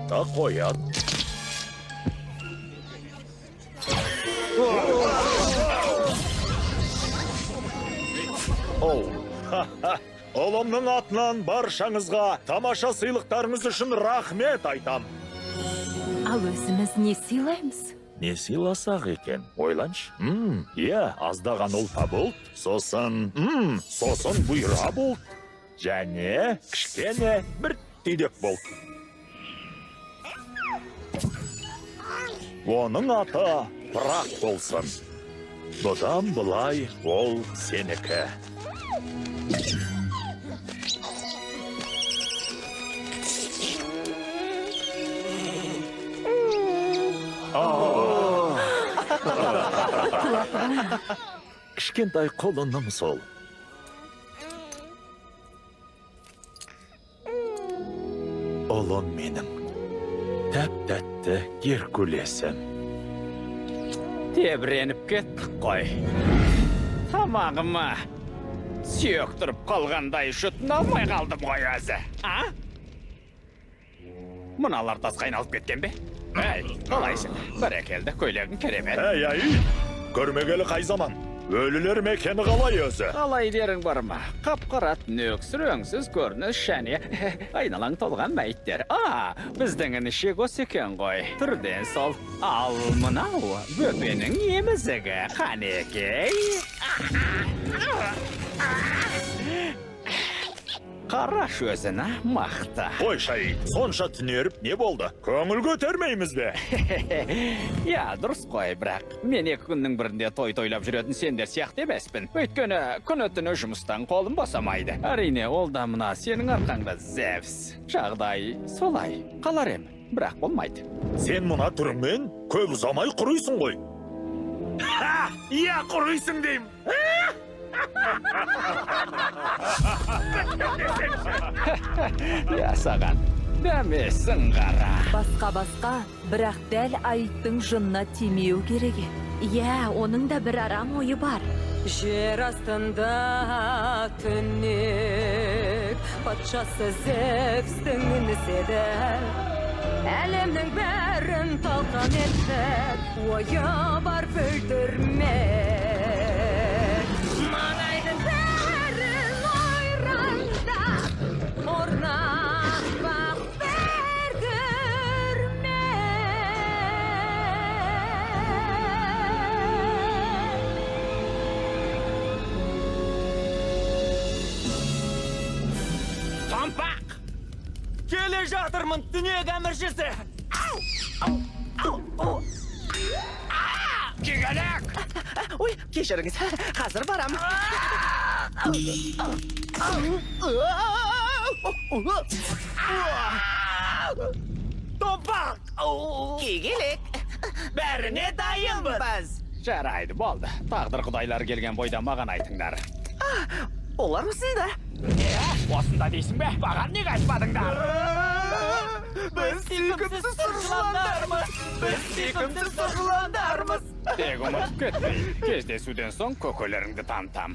Айта қояды. Оу, ұлымның атынан баршаңызға тамаша сыйлықтарыңыз үшін рахмет айтам. Ал өзіміз не сыйлаймыз? Не сыйласақ екен, ойланшы. Иә, аздаған ұлпа бұлт, сосын, сосын бұйра бұлт, және кішкене бір түйдек бұлт. Оның аты Пырақ болсын. Бұдан былай ол сенікі. Кішкентай құлыным сол. Ұлым менің, тәп-тәтті Геркулесім. Тебіреніп кеттік қой. Тамағыма сүйек тұрып қалғандай жұтына алмай қалдым ғой өзі. А? Мыналар тасқа айналып кеткен бе? Әй, қалайсың? Бәрекелді, көйлегің керемет. Әй, әй, көрмегелі қай заман? Өлілер мекені қалай өзі? Қалай дерің бар ма? Қап-қара түнек, сүреңсіз көрініс және айналаң толған мәйіттер. А, біздің інішек осы екен ғой. Түрден сол. Ал мынау бөпенің емізігі. Қанекей. Қараш өзіні, мақта. Қой, Шаид, сонша түнеріп не болды? Көңіл көтермейміз бе? Я, дұрыс қой, бірақ мен екі күннің бірінде той тойлап жүретін сендер сияқты емеспін. Өйткені күні-түні жұмыстан қолым босамайды. Әрине, ол да мына сенің арқаңда, Зевс. Жағдай солай, қалар ем, бірақ болмайды. Сен мына түріңмен көп ұзамай құрисың ғой. Ха! Иә, құрисың деймін. Я саған дәмесін қара. Басқа-басқа, бірақ дәл Аидтың жынына тимеу керек еді. Иә, оның да бір арам ойы бар. Жер астында түнек, патшасы Зевстің інісі еді. Әлемнің бәрін талқан етіп, ойы бар бүлдірмек. Маңайдың бәрін ойрандап, орнатпақ бір дүрмек. Томпақ! Келе жатырмын, түнек әміршісі! Ау! Ау! Ау! Ау! Кегелек! Ой, кешіріңіз, қазір барам. Томпақ! Кегелек! Бәріне дайынбыз! Жарайды, болды. Тағдыр құдайлары келген бойда маған айтыңдар. Олар осында. Не? Осында дейсің бе? Маған неге айтпадыңдар? Біз сүйкімсіз сұр жыландармыз! Біз сүйкімсіз сұр жыландармыз! Тек ұмытып кетпей. Кездесуден соң көкелеріңді танытам.